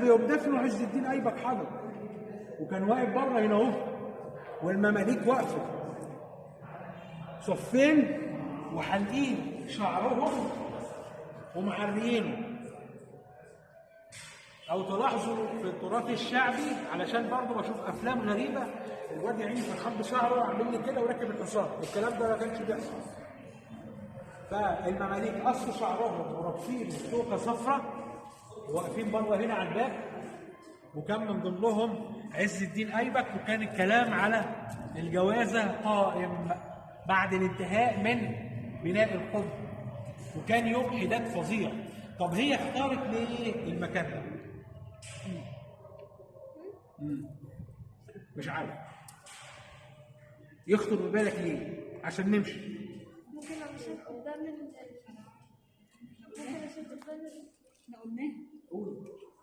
يوم دفنه عز الدين ايبك حضر، وكان واقف بره هنا اهو، والمماليك واقفة صفين وحالقين شعرهم ومعريينه. او تلاحظوا في التراث الشعبي، علشان برضه بشوف افلام غريبة، الواد يا عيني فرحان بشعره وعامل لي كده وراكب الحصان، الكلام ده ما كانش بيحصل. فالمماليك قصوا شعرهم ورابطين توكه صفراء وواقفين بره هنا على الباب، وكان من ضمنهم عز الدين ايبك، وكان الكلام على الجوازه قائم بعد الانتهاء من بناء القبة، وكان يوم حداد فظيع. طب هي اختارت ليه المكان ده؟ مش عارف. يخطر ببالك ليه؟ عشان نمشي. ممكن عشان قدام ممكن عشان قدام احنا قلناها. قول.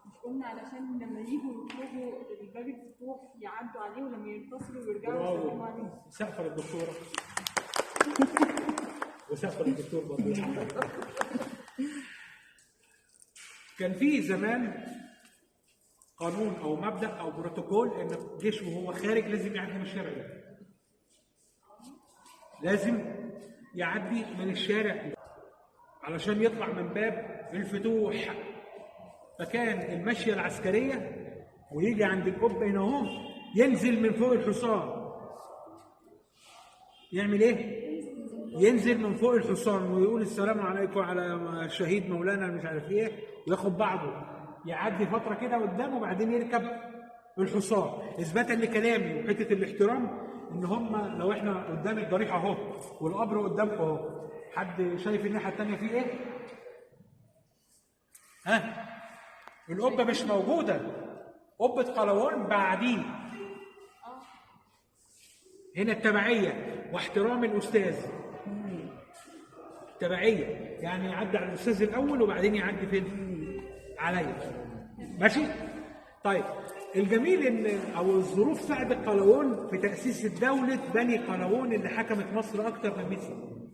مش قلنا علشان لما يجوا يطلبوا الباب الفتوح يعدوا عليه، ولما ينتصروا ويرجعوا يسلموا عليه. سقف للدكتوره وسقف للدكتور برضه. كان في زمان قانون او مبدا او بروتوكول ان الجيش وهو خارج لازم يعدي من الشارع ده. لازم يعدي من الشارع ده علشان يطلع من باب الفتوح. فكان المشية العسكرية ويجي عند القبة هنا اهو، ينزل من فوق الحصان. يعمل ايه؟ ينزل من فوق الحصان ويقول السلام عليكم على شهيد مولانا مش عارف ايه، وياخد بعضه يعدي فترة كده قدامه وبعدين يركب الحصان. اثباتا لكلامي وحتة الاحترام ان هم لو احنا قدام الضريح اهو والقبر قدامكم اهو، حد شايف الناحية الثانية فيه ايه؟ ها؟ القبة مش موجودة، قبه قلاوون بعديه. هنا التبعية واحترام الاستاذ. تبعية يعني يعدي على الاستاذ الاول وبعدين يعدي فين؟ عليا. ماشي؟ طيب الجميل ان او الظروف ساعدت قلاوون في تاسيس الدولة بني قلاوون اللي حكمت مصر اكثر من 100 سنة.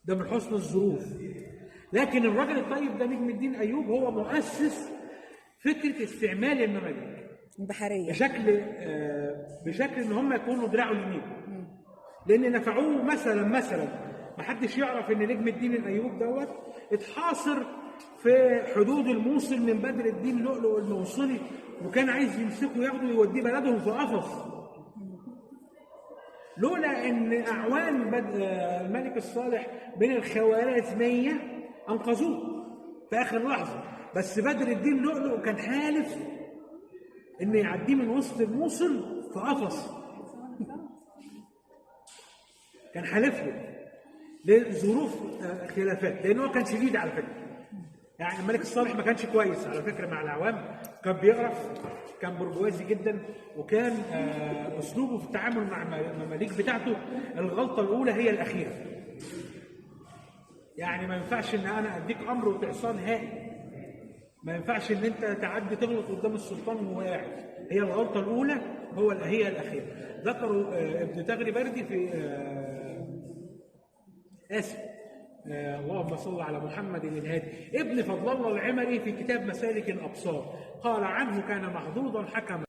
ده من حسن الظروف. لكن الراجل الطيب ده نجم الدين ايوب هو مؤسس فكرة استعمال المماليك البحرية بشكل ان هم يكونوا دراعه اليمين. لان نفعوه مثلا ما حدش يعرف ان نجم الدين الايوب دوت اتحاصر في حدود الموصل من بدر الدين لؤلؤ الموصلي، وكان عايز يمسكه ياخده ويوديه بلدهم في قفص. لولا ان اعوان الملك الصالح من الخوارزمية انقذوه في اخر لحظة، بس بدر الدين لؤلؤ كان حالف ان يعديه من وسط الموصل في قفص. كان حالف له لظروف خلافات، لان هو كان شديد على فكرة. يعني الملك الصالح ما كانش كويس على فكرة مع العوام، كان بيقرف، كان برجوازي جدا، وكان اسلوبه في التعامل مع المماليك بتاعته الغلطة الاولى هي الاخيرة. يعني ما ينفعش ان انا اديك امر وتعصاه نهائي. ما ينفعش ان انت تعدي تغلط قدام السلطان وهو قاعد، هي الغلطة الاولى هي الاخيرة. ذكروا ابن تغري بردي في اسف، اللهم صل على محمد الهادي، ابن فضل الله العمري في كتاب مسالك الابصار قال عنه كان محظوظا حكم